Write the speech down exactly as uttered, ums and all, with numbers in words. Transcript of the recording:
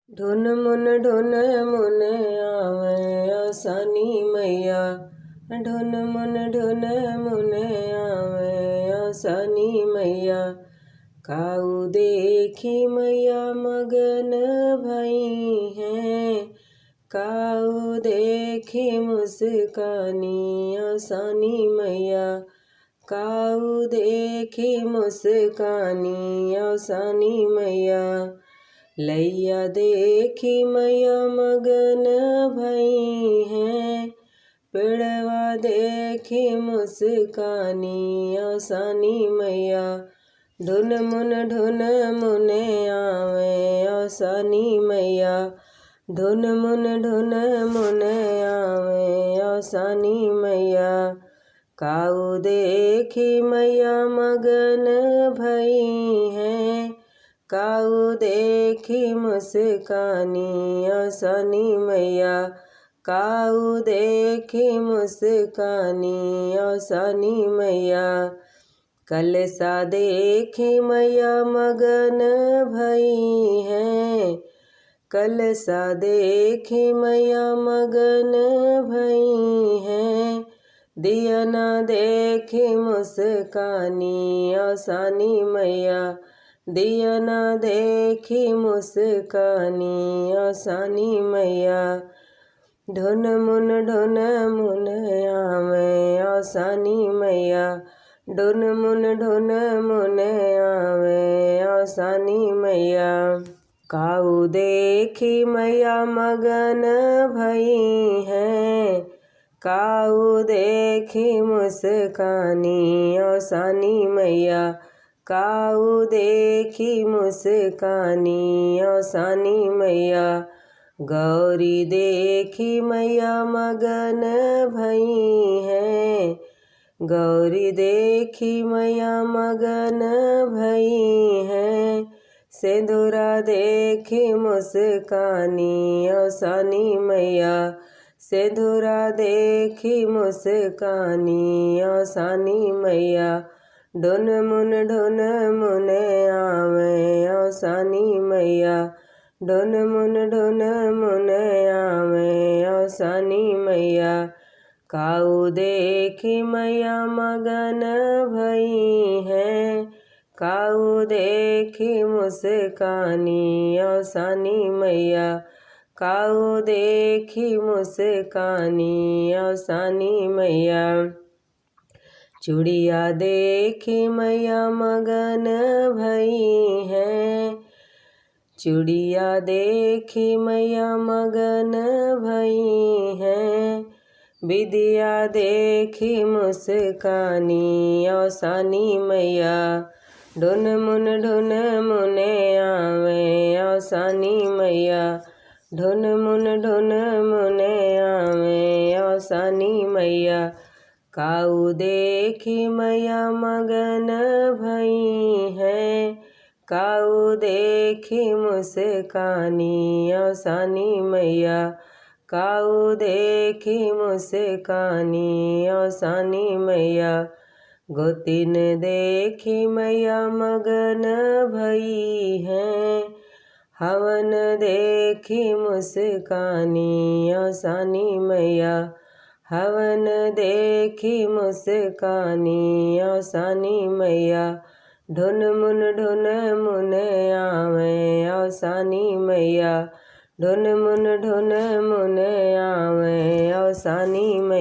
ढुन मुन ढुन मुन आवे असानी मैया, ढुन मुन ढुन मुन आवे असानी मैया। काऊ देखी मैया मगन भई हैं, काऊ देखी मुस्कानी असानी मैया, काऊ देखी मुस्कानी असानी मैया। लैया देखी मैया मगन भई हैं, पेड़वा देखी मुस्कानी असानी मैया। ढुन मुन ढुन मुन आवे असानी मैया, ढुन मुन ढुन मुन आवे असानी मैया। काऊ देखी मैया मगन भई हैं, काऊ देखी मुस्कानी असानी मैया, काऊ देखी मुस्कानी असानी मैया। कलसा देखी मैया मगन भई हैं, कलसा देखी मैया मगन भई हैं। दियना देखी मुस्कानी असानी मैया, दियना देखी मुस्कानी असानी मैया। ढुन मुन ढुन मुन आवे असानी मैया, ढुन मुन ढुन मुन आवे असानी मैया। काऊ देखी मैया मगन भई हैं, काऊ देखी मुस्कानी असानी मैया, काऊ देखी मुस्कानी असानी मैया। गौरी देखी मैया मगन भई हैं, गौरी देखी मैया मगन भई हैं। सेंधुरा देखी मुस्कानी असानी मैया, सेंधुरा देखी मुस्कानी असानी मैया। ढुन मुन ढुन मुन आवे असानी मैया, ढुन मुन ढुन मुन आवे असानी मैया। काऊ देखी मैया मगन भई हैं, काऊ देखी मुस्कानी असानी मैया, काऊ देखी मुस्कानी असानी मैया। चुड़िया देखी मैया मगन भई हैं, चुड़िया देखी मैया मगन भई हैं। बिदिया देखी मुस्कानी असानी मैया, ढुन मुन ढुन मुन आवे असानी मैया, ढुन मुन ढुन मुन आवे असानी मैया। काऊ देखी मैया मगन भई हैं, काऊ देखी मुस्कानी असानी मैया, काऊ देखी मुस्कानी असानी मैया। गोतिन देखी मैया मगन भई हैं, हवन देखी मुस्कानी असानी मैया, हवन देखी मुस्कानी असानी मैया। ढुन मुन ढुन मुन आवे असानी मैया, ढुन मुन ढुन मुन आवे असानी मैया।